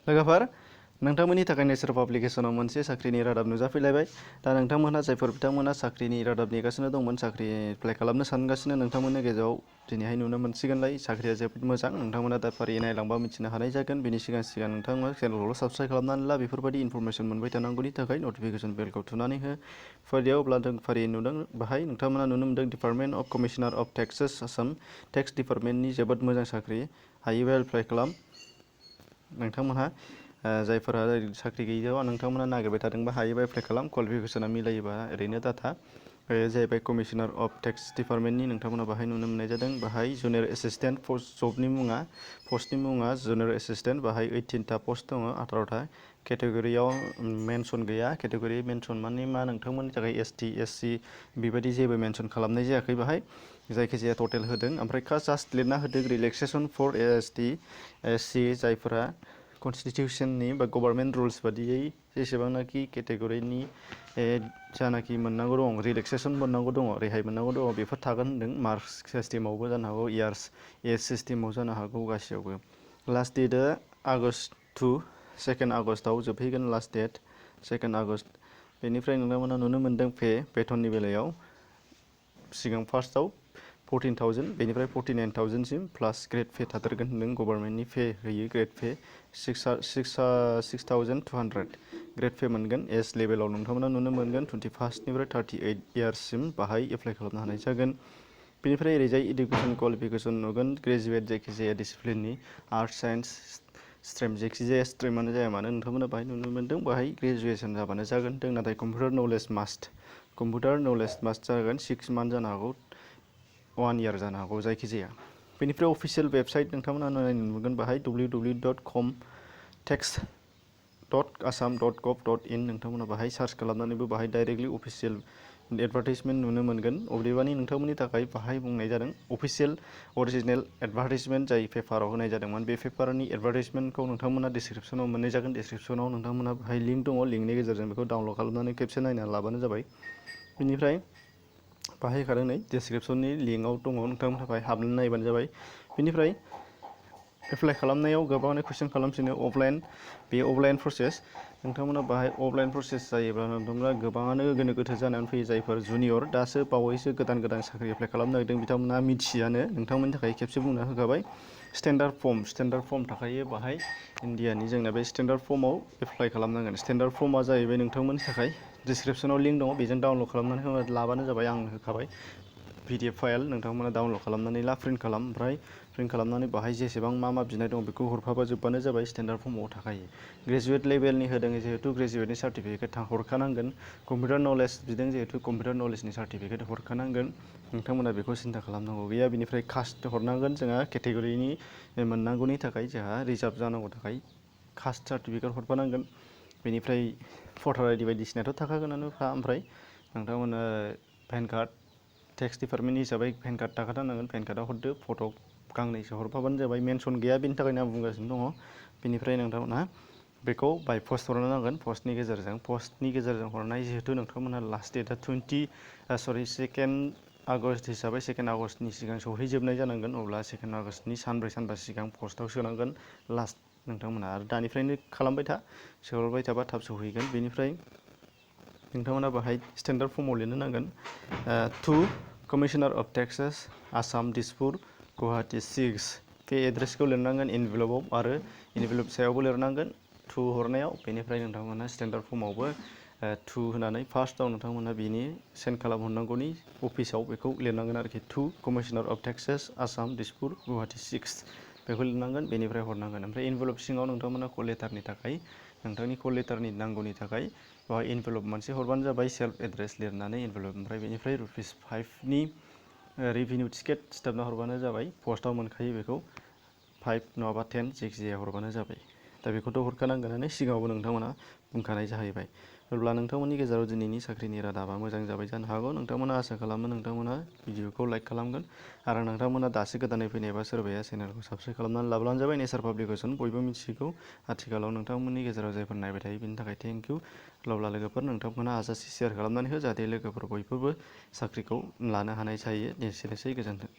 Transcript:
लोगोफोर नोंथांमोननि थाखाय नेचार पाब्लिकेशनाव मोनसे साख्रिनि रादाब नुजाफैलायबाय। दा नोंथांमोनहा जायफोर बिथांमोना साख्रिनि रादाब नेगासिनो दंमोन, साख्रि एप्लाइ खालामनो सानगासिनो, नोंथांमोननि गेजेराव दिनैहाय नुनो मोनसिगोनलाय। साख्रिया जोबोद मोजां। नोंथांमोना दा फारियै नायलांबा मिथिनो हानाय जागोन। बेनि सिगां नोंथांमोना चेनेलखौ साबस्क्राइब खालामनानै ला। बेफोरबायदि इनफरमेसन मोनबाय थानांगौनि थाखाय नटिफिकेसन बेलखौ थुनानै हो। फारियाव अब्ला जों फारियै नुदों बाहाय नोंथांमोना नुनो मोनदों department of commissioner of taxes Assam tax डिपार्टमेन्टनि जोबोद मोजां साख्रि। हायोबा एप्लाइ खालाम। नोंथांमोनहा जायफोरा साख्रि गैयैयाव नोंथांमोना नागिरबाय थादोंबा हायोबा एप्लाइ खालाम। क्वालिफिकेसना मिलायोबा ओरैनो डाटा बे जाहैबाय कमिशनार अफ टेक्स डिपार्टमेन्टनि नोंथांमोना बाहाय नुनो मोननाय जादों। बाहाय जुनियर एसिस्टेन्ट पस्ट जबनि मुङा पस्टनि मुङा जुनियर एसिस्टेन्ट। बाहाय 18टा पस्ट दङ, 18टा केटेगरियाव मेनसन गैया। केटेगरि मेनसन माने मा नोंथांमोननि थाखाय एसटि एससि बेबायदि जेबो मेनसन खालामनाय जायाखै बाहाय। जायखिजाया टटेल होदों। ओमफ्राय जास्ट लिरना होदों रिलेक्सेसन फर एसटि एससि जायफोरा कनस्टिटिउसननि बा गभर्नमेन्ट रुल्स बादियै जेसेबांनाखि केटेगरिनि जानाखि मोननांगौ दं, रिलेक्सेसन मोननांगौ दङ, रेहाय मोननांगौ दङ, बेफोर थागोन होनदों। मार्कस सिस्टेमावबो जानो हागौ, इयार्स एज सिस्टेमाव जानो हागौ, गासैयावबो। लास्ट डेटआ आगस्ट 2 आगस्टआव जोबहैगोन लास्ट डेट 2 आगस्ट। बेनिफ्राय नोंथांमोना नुनो मोनदों बेथननि बेलायाव सिगां फार्स्टआव 14,000 बेनिफ्राय 49,000सिम प्लास ग्रेड पे थादेरगोन होनदों। गभर्नमेन्टनि पे होयो ग्रेड पे 6,200 ग्रेड पे मोनगोन। एज लेभेलाव नोंथांमोना नुनो मोनगोन 21निफ्राय 38 इयार्ससिम बाहाय एप्लाइ खालामनो हानाय जागोन। बेनिफ्राय ओरैजाय इडुकेसन क्वालिफिकेसन नुगोन। ग्रेजुवेट जायखिजाया डिसिप्लिननि आर्ट्स साइन्स स्ट्रिम जायखिजाया स्ट्रिमानो जाया मानो नोंथांमोना बाहाय नुनो मोनदों। बाहाय ग्रेजुवेसन जाबानो जागोन होनदों। नाथाय कम्पिउटार नलेज मास्ट जागोन। 6 मान्थ जानो हागौ, 1 इयार जानो हागौ, जायखिजाया। बेनिफ्राय अफिसियेल वेबसाइट नोंथांमोना नायनो मोनगोन बाहाय www.com.assam.gov.in नोंथांमोना बाहाय सार्च खालामनानैबो बाहाय डाइरेक्टलि अफिसियेल एडभार्टाइजमेन्ट नुनो मोनगोन। अदेबानि नोंथांमोननि थाखाय बाहाय बुंनाय जादों अफिसियेल अरिजिनेल एडभार्टाइजमेन्ट जाय पेपाराव होनाय जादोंमोन। बे पेपारनि एडभार्टाइजमेन्टखौ नोंथांमोना डिसक्रिपसनाव मोननाय जागोन। डिसक्रिपसनाव नोंथांमोना बाहाय लिंक दङ। लिंकनि गेजेरजों बेखौ डाउनलड खालामनानै खेबसे नायना लाबानो जाबाय। बेनिफ्राय बाहाय होखादों नै डिसक्रिपसननि लिंकआव दङ, नोंथांमोना बाहाय हाबनानै नायबानो जाबाय। बेनिफ्राय एप्लाइ खालामनायाव गोबाङानो कुइसन खालामसिनो अफलाइन, बे अफलाइन प्रसेस। नोंथांमोना बाहाय अफलाइन प्रसेस जायोब्ला नोंथांमोना गोबाङानो गोनो गोथो जानानै फैयो। जायफोर जुनियर दासो बावैसो गोदान साख्रि एप्लाइ खालामनो नागिरदों बिथांमोना मिथियानो। नोंथांमोननि थाखाय खेबसे बुंना होखाबाय। स्टेन्डार्ड फर्म थाखायो बाहाय इन्डियानि जोंना बे स्टेन्डार्ड फर्मआव एप्लाइ खालामनांगोन। स्टेन्डार्ड फर्मआ जाहैबाय नोंथांमोननि थाखाय डिसक्रिपसनाव लिंक दङ, बेजों डाउनलड खालामनानै लाबानो जाबाय। आं होखाबाय PDF फाइल नोंथांमोना डाउनलड खालामनानै ला, प्रिन्ट खालाम। ओमफ्राय प्रिन्ट खालामनानै बाहाय जेसेबां मा बिनाय दं बेखौ हरफाबाजोबबानो जाबाय। स्टेन्डार्ड फर्मआव थाखायो। ग्रेजुवेट लेभेलनि होदों जिहेतु ग्रेजुवेटनि सार्टिफिकेट हरखानांगोन। कम्पिउटार नलेज बिदों जिहेतु कम्पिउटार नलेजनि सार्टिफिकेट हरखानांगोन। नोंथांमोना बेखौ सिन्था खालामनांगौ गैया। बेनिफ्राय कास्ट हरनांगोन जोंहा केटेगरिनि मोननांगौनि थाखाय जोंहा रिजार्भ जानांगौ थाखाय कास्ट सार्टिफिकेट हरफानांगोन। बेनिफ्राय भटार ID बायदिसिनाथ' थाखागोनानोखा। ओमफ्राय नोंथांमोना पेन कार्ड टेक्स डिपार्टमेन्ट हिसाबै पेन कार्ड थाखाथारनांगोन। पेन कार्डआव हरदो, फट' गांनैसो हरफाबानो जाबाय। मेनसन गैया बेनि थाखायनो आं बुंगासिनो दङ। बेनिफ्राय नोंथांमोनहा बेखौ बाय पस्ट हरनो नांगोन। पस्टनि गेजेरजों हरनाय जिहेतु नोंथांमोनहा लास्ट डेटआ 2 आगस्ट हिसाबै 2 आगस्टनि सिगां सहैजोबनाय जानांगोन। अब्ला 2 आगस्टनि सानब्रै सिगां पस्टआव सोनांगोन लास्ट नोंथांमोना। आरो दानिफ्रायनो खालामबाय था, सोहरबाय थाबा थाब सहैगोन। बेनिफ्राय नोंथांमोना बाहाय स्टेन्डार्ड फर्मआव लिरनो नांगोन to commissioner of taxes Assam Dispur Guwahati 6 बे एड्रेसखौ लिरनांगोन इनभेलपआव। आरो इनभेलप सायावबो लिरनांगोन टु हरनायाव। बेनिफ्राय नोंथांमोना स्टेन्डार्ड फर्मआवबो 2 होनानै फार्स्टआव नोंथांमोना बिनि सेन्ड खालामहरनांगौनि अफिसाव बेखौ लिरनांगोन आरोखि। To commissioner of taxes Assam Dispur Guwahati 6 बेखौ लिरनांगोन। बेनिफ्राय हरनांगोन। ओमफ्राय इनभेलप सिङाव नोंथांमोना कल लेटारनि थाखाय नोंथांनि कल लेटारनि नांगौनि थाखाय बेवहाय इनभेलप मोनसे हरबानो जाबाय सेल्फ एड्रेस लिरनानै इनभेलप। ओमफ्राय बेनिफ्राय ₹5नि रेभिनिउ टिकेट सिथाबना हरबानो जाबाय। पस्टआव मोनखायो बेखौ 5 नङाबा 10 जायखिजाया हरबानो जाबाय। दा बेखौथ' हरखानांगोनानो सिगाङावबो नोंथांमोना बुंखानाय जाहैबाय। अब्ला नोंथांमोननि गेजेराव दिनैनि साख्रिनि रादाबा मोजां जाबाय जानो हागौ। नोंथांमोना आसा खालामो नोंथांमोना भिडिअखौ लाइक खालामगोन। आरो नोंथांमोना दासो गोदानै फैनायबा सोरबाया चेनेलखौ साबस्क्राइब खालामनानै लाब्लानो जाबाय। नेचार पाब्लिकेसन बयबो मिथिगौ। आथिखालाव नोंथांमोननि गेजेराव जायफोर नायबाय थायो बिनि थाखाय थेंक इउ। अब्ला लोगोफोर नोंथांमोना हाजासे शेयार खालामनानै हो जाहाथे लोगोफोर बयबो साख्रिखौ लानो हानाय जायो। एसेनोसै, गोजोन्थों।